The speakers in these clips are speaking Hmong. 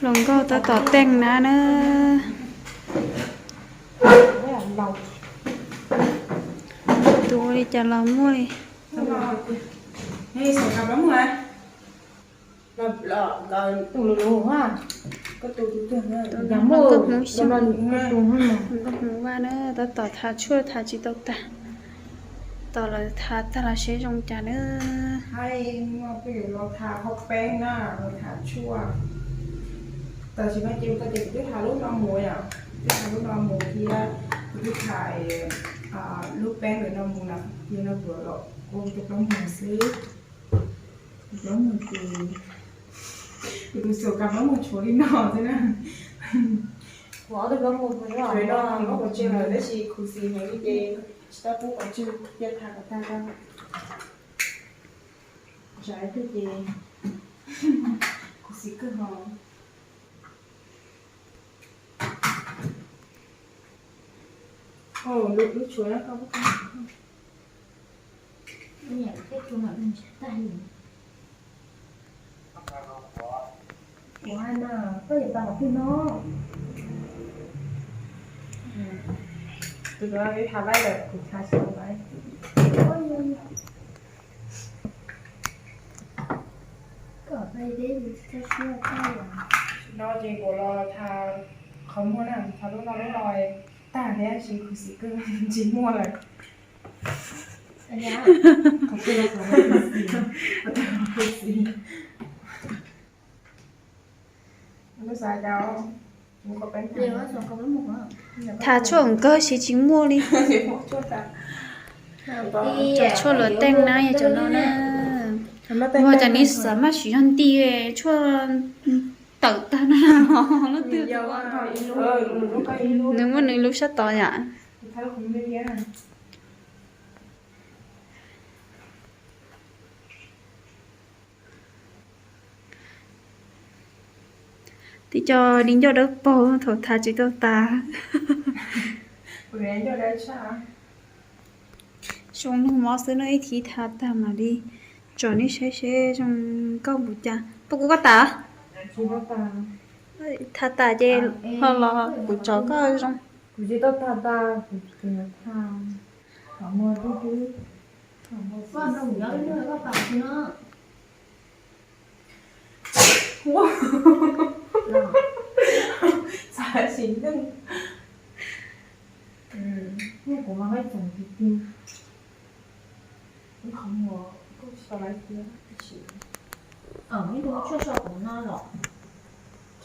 Hluas nkauj tab tom teej na na. Tus ua li cas los muaj li. Tus no nkauj hmoov xyoo, nkauj hmoov vaj na, tab tom thav tshuaj thav tsis tau tag. Tos lawv thav tag los seb zoo cas na. Los thav qhov peeb na, los thav tshuaj. Tam sim no ces kuv tau tias kuv twb thav lub no mus yom, twb thav lub no mus thiab kuv twb thav lub peeb ntawm no mus na, ces no kuv los ua tus plaub muag xwb. Tus plaub muag ces kuv tus xyoo ka plaub muag tshuav li no xwb na. Tshuav li no, muab pov tseg lawm tab sis khuv xim heev li ces tsis tau pub pov tseg, cia thav kom tag. Tsam ib pliag ces khuv xim kawg hos. Lub tshuav no koj pub koj. Ua na, koj yuav tau qhov twg no? Tus no thav laij lawm, kuv thav xyov lawm. No ces kuv los thav qhov muag na, thav lub no lub no tag thiab, tsis khuv xim kawg, tsis muaj lawm. Qhov twg los khuv xim, qhov twg los khuv xim. Thav tshuaj kawg siv tsis muaj li. Cov tshuaj luam teej na yog cov no na. Ua cas nws xav maj siv yog nti tshuaj tawm tag na. Lub twg nws muaj nws lub sab tod yom. Twb coj li ncauj dawb paug thaum thav tsis tau tas. Zoo nug mob xwb no, ib chim thav tag mam li tsom nej saib seb zoo nkauj npaum cas. Pub kuv koj tas. Thav tas ces ho los kuv tsom koj zoo. Txav sim neej. Kuv mas qaib txoom tiag tiag. Qhov muag kuj so lawm tiag. Ib tug tshuaj so kuv no los?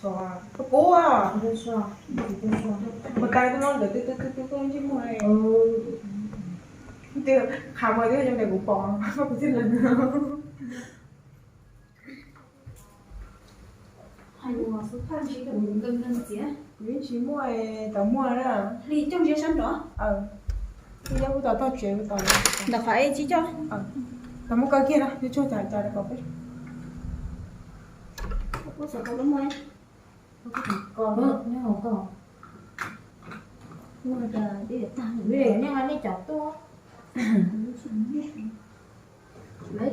Koj pub, ua tas tub no ntawd twb twb twb twb ntsej muag. Qhov muag twb zoo li kuv pom, kuv thiaj lees. Kuv yeej tsis muaj tau muaj na. Hli coj ntsia sab nrov. Twb nyob kuv tom tog tsev kuv tom. Ntawm qhov es tsis coj. Tau muab kaw kiag no, nws tsuag cas cas kom peb. Ko, nyob hauv ko. Nej cov tuaj. Peb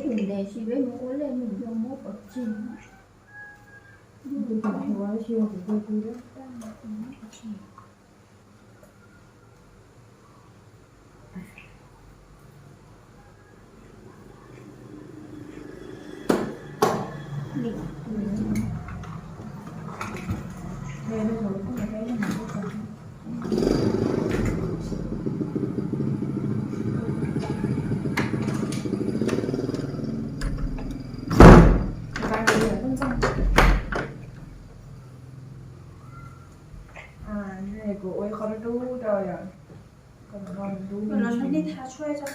tus ntes tsis peb mus ua lej mus yog muab pov tseg. Kuv ua ib qho dub dub rau yom. Los nej tha tshuaj tso.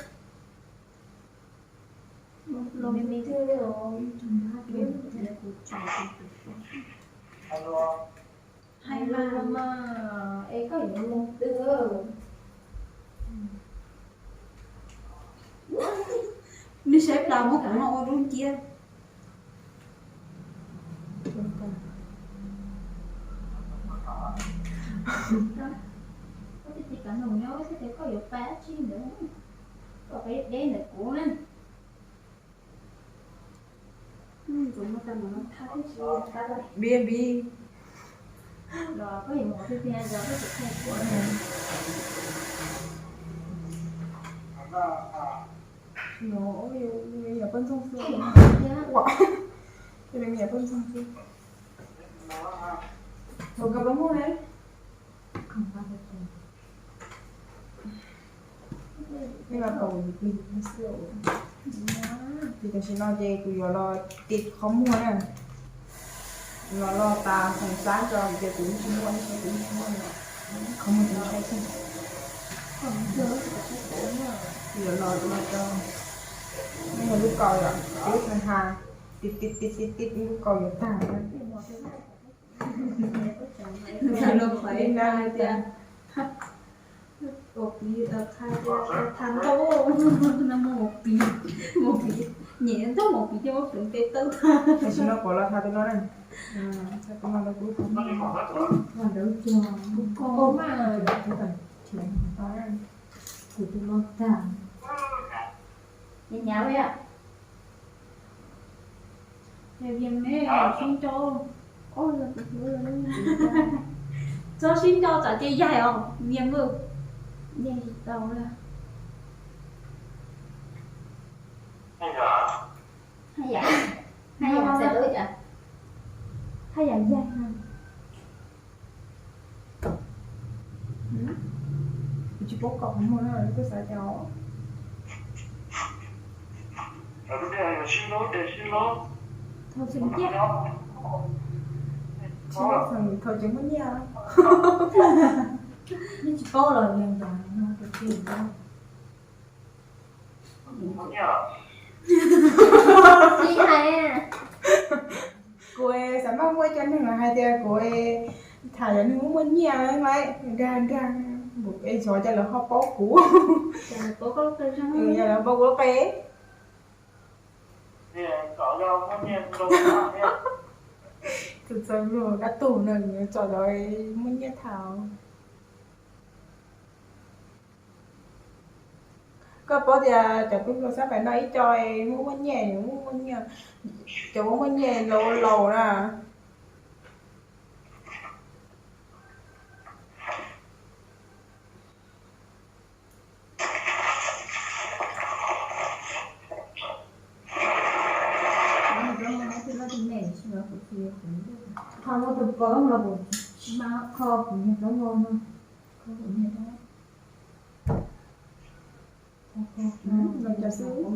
Hais mas, es koj yuav mus twg? Nws saib plas muab kuv no ua dub nciab. Koj tsis kam nug nyob xwb ces koj yuav pab tsi ntawd, koj pab deb ntawm kuv na. Nbib nbib. Los koj yuav mus qhov twg tiag, yog koj tseem thaij kuv. Sim no ua me nyuam poj ntxoog xwb. Ua, ua me nyuam poj ntxoog xwb. Ua koj pab muag ne. Nej los tau tus plig xwb. Ces tam sim no ces kuv yuav los tiv qhov muag na. Los los tas feem xab tso ces kuv tsis muaj, kuv tsis muaj qhov muag ntshai xwb. Kuv yuav los los tso. Nej yog lub kaus yom, lub tag has, tiv tiv tiv tiv tiv lub kaus yuav tag. Ua piv tha ntau, no mus ua piv, mus piv, nyem ntau mus piv coj muab pleev peb tawb tag. Tam sim no kuv los tha tus no na, tha tus no rau kuv. Kuv koj mas, kuv tus no tag. Nyam nyam li. Yog Vias ne, sib nco. Txhob sib nco tsam ces yaig os Vias, yaig tsis tau na. Haj yam, haj yam txawm, haj yam yaig no. Kuv tsis paub kom qhov muag no, koj xav cas os? Thaum tseem muaj nyiaj, thaum tseem muaj nyiaj. Yeej tsis paub los yog cas no, tus twg los. Tsis hais. Kuv xav maj muaj cov neeg los hais tias kuv tham cov neeg muaj muaj nyiaj lawm, dag dag, es xyov cas lawv ho paub kuv. Yog lawv paub kuv lub qe. Tus txawj luag kab tug no tsom cov muaj nyiaj tham. Koj paub tias cov tub hluas sab pem no ib co muaj muaj nyiaj, muaj muaj nyiaj, cov muaj muaj nyiaj laus laus na. Qhov no tus pom los kuv tsis kho kuv niag roob no. Los cov xwb.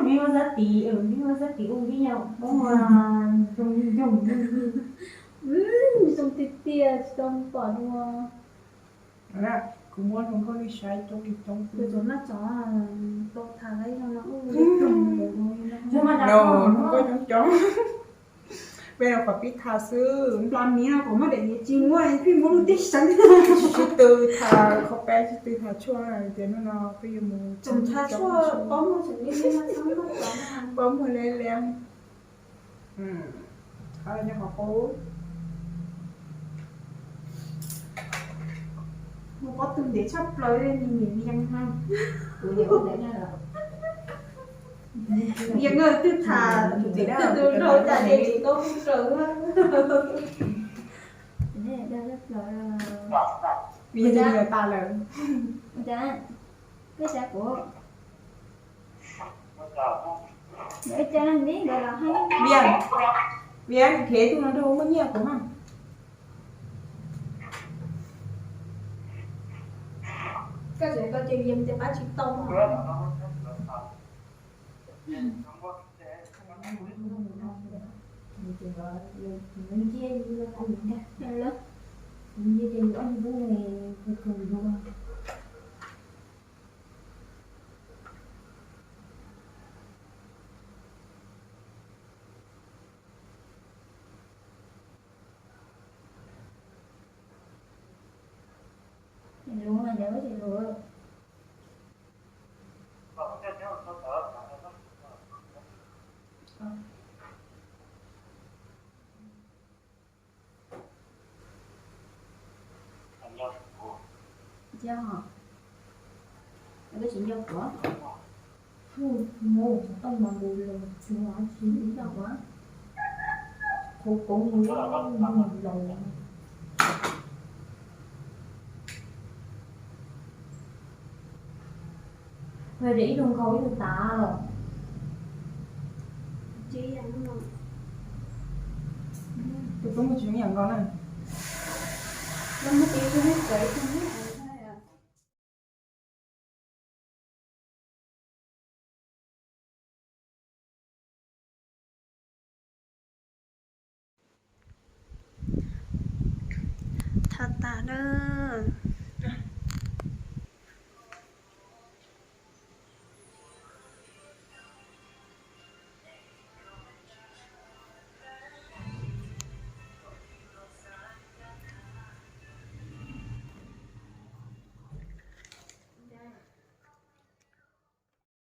Meb muab xab tiv, meb muab xab tiv ua ib yam poob zoo yoog. Zoo tiag tiag, tsis tau pom dua. Kuv muab hluas nkauj nej saib coob li coob xwb. Tus naj tsov tau tham lawm no, hluas nkauj coob coob. Peb los qhov pib tham xwb, npla miv no kuv muab daim niam tsis muab, peb muab lub teb seev. Sib tw tham qhov peb, sib tw tham tshuaj tias hnub no peb yuav mus tsoom tshuaj, pob muag liab liab. Qhov qub, mus pob tw ntev tshaj plaws li, nws nyiam Vias no. Vias no twb tham, twb tu rau cas ces tsis tau hu raws. Vias tas lawm. Peb xav kuv. Vias, Vias, khev tus no rau muaj nyiaj kuv na. Koj tseem tau ces Vias tias pab tsis tau. Luv mas yog tsis luv. Nco, koj tsis nco kuv. Xov tooj mas nkaus los tsis muaj dab tsi ib yam, qhov koob los. Ua de ib tug nkhaus ib tug tav los? Tus koob mus tsis ib yam nkaus na. Los muab tiv tus neb txawv ib tug neb. Tham tas lawm.